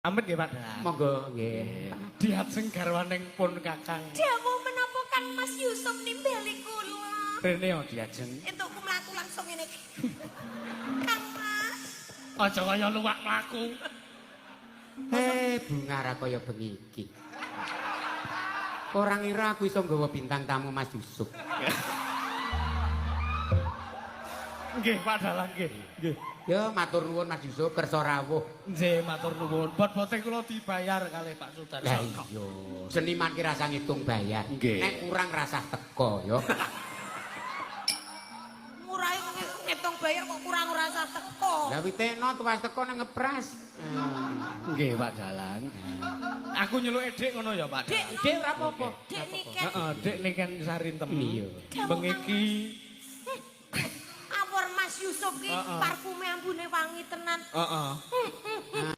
Amit nggih, Pak Dalang. Monggo nggih. Diajeng garwaning pun Kakang. Dawuh menapa Kang Mas Yusuf nimbali kula? Rene yo diajeng. Entukku mlaku langsung ngene iki. Kang Mas. Aja kaya luwak mlaku. Eh, bunga ra kaya bengi iki. Ora ngira aku iso nggawa bintang tamu Mas Yusuf. Nggih, Pak Dalang nggih. Nggih. Ya matur nuwun Mas Yusuf kersa rawuh. Nggih, matur nuwun. Bot-bote kula dibayar kalih Pak Sudarsono. Lah iya, seniman ki rasah ngitung bayar. Nggih. Nek kurang rasah teko ya. Murahe kok ngitung bayar kok kurang rasa teko. Lah witeno tuwas teko nang ngepras. Nggih, Pak Dalang. Aku nyeluk Dik ngono ya, Pak. Dik, Dalang. Dik ora apa-apa. Dik Niken. Heeh, Dik Niken Sarintem. Iya. Bengi iki Awor Mas Yusuf ki Heeh. parfume ambune wangi tenan. Heeh.